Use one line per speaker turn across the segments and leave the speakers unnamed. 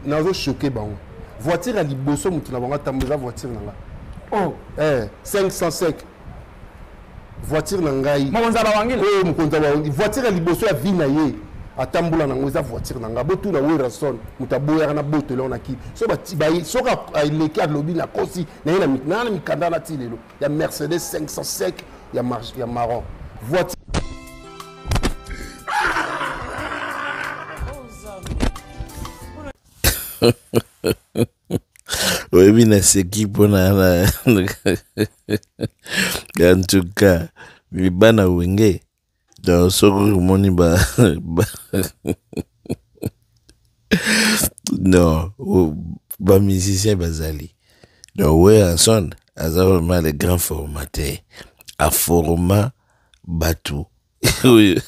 Nazo choquer bango. Voiture ya liboso moto na bango atambo eza voiture na nga.
Oh.
Eh, 505. Voiture na ngai.
Mokonzi ya bawangila.
Oyo mokonzi ya bawangila. Voiture ya liboso ya vie na ye. Atambola nango eza voiture na ngai. Botuna Werrason moto aboyaka na botelo na ki. So ba soki aleki alobi na kosi na ye na na mikanda na ti lelo ya Mercedes 505 ya mar, ya marron. Voiture.
Oyebi naseki mpona na en tout cas bana wenge donc soki omoni ba, ba non bamusicien bazali. Donc Werrason aza vraiment le grand formateur, aforma bato oyo.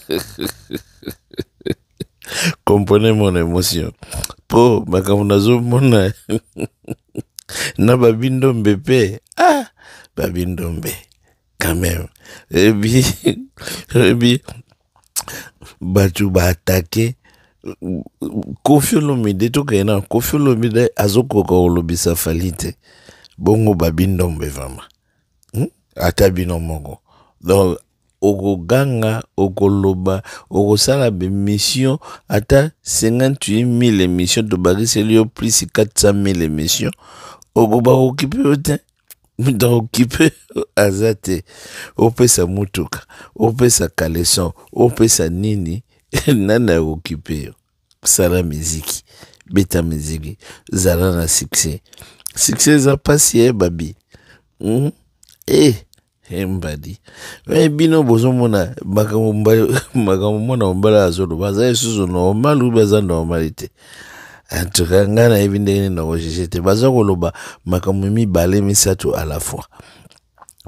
Comprenez mon émotion po makambo nazomona na babindombe mpe, ah, babindombe quand même ebi ebi bato baattaquer Koffi Olomide. Tokende na Koffi Olomide, azokoka kolobisa Fally te. Bongo babindombe vraiment, Ata bino moko donc okoganga, okoloba, okosala bémission ata 58 000 émission, tobakiseli yo plus 400 000 émission, okoba kokipe yo te. Moto akokipe aza te. Opesa mutuka, opesa caleçon, opesa nini, nani akokipe yo? Sala miziki, beta miziki, zala na succès. Succès eza mpasi ye babi, Eh, embadi me bino bozomona makambo makambo mwana mobali azoloba aza lisusu normal ou aza normal te? En tout cas ngai nayebi ndenge nini nakojuger te. Baza koloba makambo mibale misato à la fois.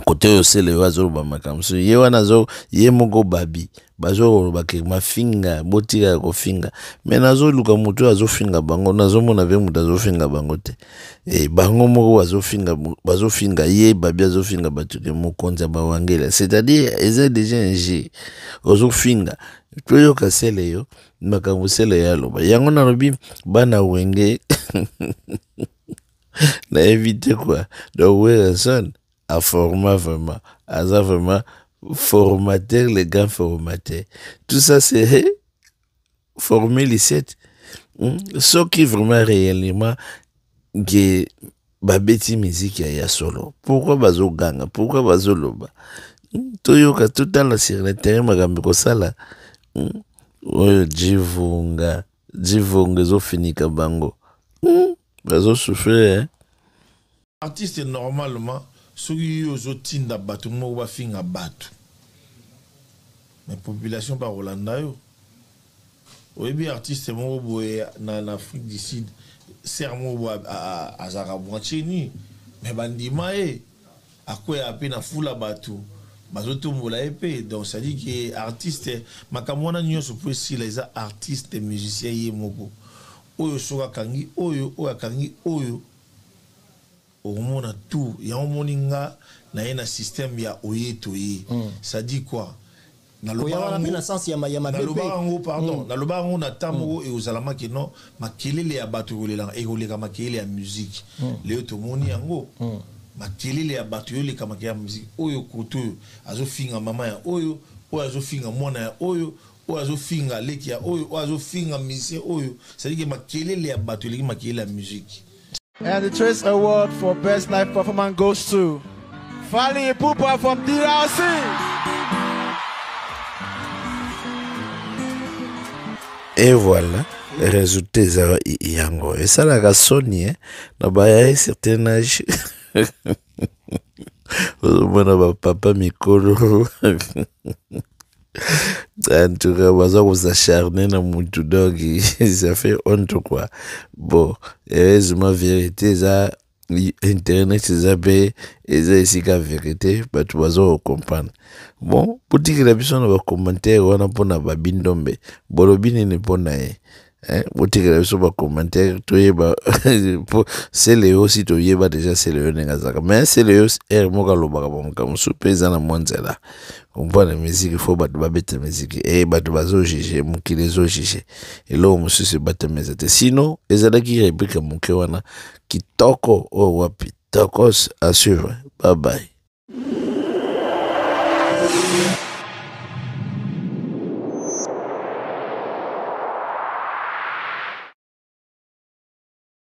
Kote oyo sele oyo azoloba makambo mosusu, ye wana azo ye moko babi bazoloba ke mafinga, botika kofinga. Me nazoluka moto oyo azofinga bango, nazomona mpe moto azofinga bango te. E, bango moko bazofinga, bazofinga ye. Babi azofinga bato ke mokonzi ya bawangela, c'est-à-dire eza déjà un jeu. Ozofinga, toyoka sele yo makambo sele yo aloba yango. Nalobi bana wenge, nayebi te quoi. Donc Werrason aforma vraiment, aza vraiment formateur, le grand formateur. Tout ça, c'est formule 7. Soki vraiment réellement ke babeti miziki ya solo, pourquoi bazoganga? Pourquoi bazoloba? Toyoka, totala sur le terrain makambo ekosala. Oyo jivunga jivunga ezofinika bango, Bazosouffrir, eh?
Artiste, normalement soki yo ozotinda bato moko bafinga bato, mais population bakolanda yo. Oyebi artiste moko boye na Afrique du Sud, ser moko boye azalaka moitié nu, mais bandima ye, akwea mpe na fula, bato bazotombola ye mpe. Donc c'est-à-dire que artiste, makambo wana nyonso mpo esila, eza artiste musicien ye moko oyo soki akangi oyo, oyo akangi oyo, okomona tout yango. Omoni nga na ye na système ya oye toye, c'est-à-dire quoi?
Koya mpe na sens ya mabe.
Nalobaka yango, pardon, nalobaka yango na ntango moko ekozala que non, makelele ya bato ekoleka makelele ya musique. Lelo tomoni yango, makelele ya bato eyoleka makelele ya musique. Oyo kote oyo azofinga mama ya oyo, oyo azofinga mwana ya oyo, oyo azofinga leki ya oyo, oyo azofinga musicien oyo, c'est-à-dire que makelele ya bato eleki makelele ya musique.
And the Trace Award for Best Live Performance goes to Fally Ipupa from DRC.
Et voilà, résultat eza yango. Esalaka soni eh? Na baya certain âge, ozomona bapapa mikolo, en tout cas baza kos'acharner na mutu, donc ça fait honte quoi. Bon, heureusement vérité eza internet, eza mpe eza esika vérité bato baza kocomprendre. Bon, botikela biso na bacommentaire wana mpona babindombe, bolobi nini mpona ye, eh? Botikela biso bacommentaire toyeba, po sele oyo si toyeba déjà sele oyo ndenge azalaka. Mais sele oyo ere moko alobaka bamakambo mosusu mpe eza na mwa nzela. Comprendre musique, faut bato babeta musique e bato bazojuge, mokili ezojuge eloko mosusu ebatami eza te. Sinon ezalaki réplique moke wana kitoko oyo wapi tokos. À suivre, bye bye.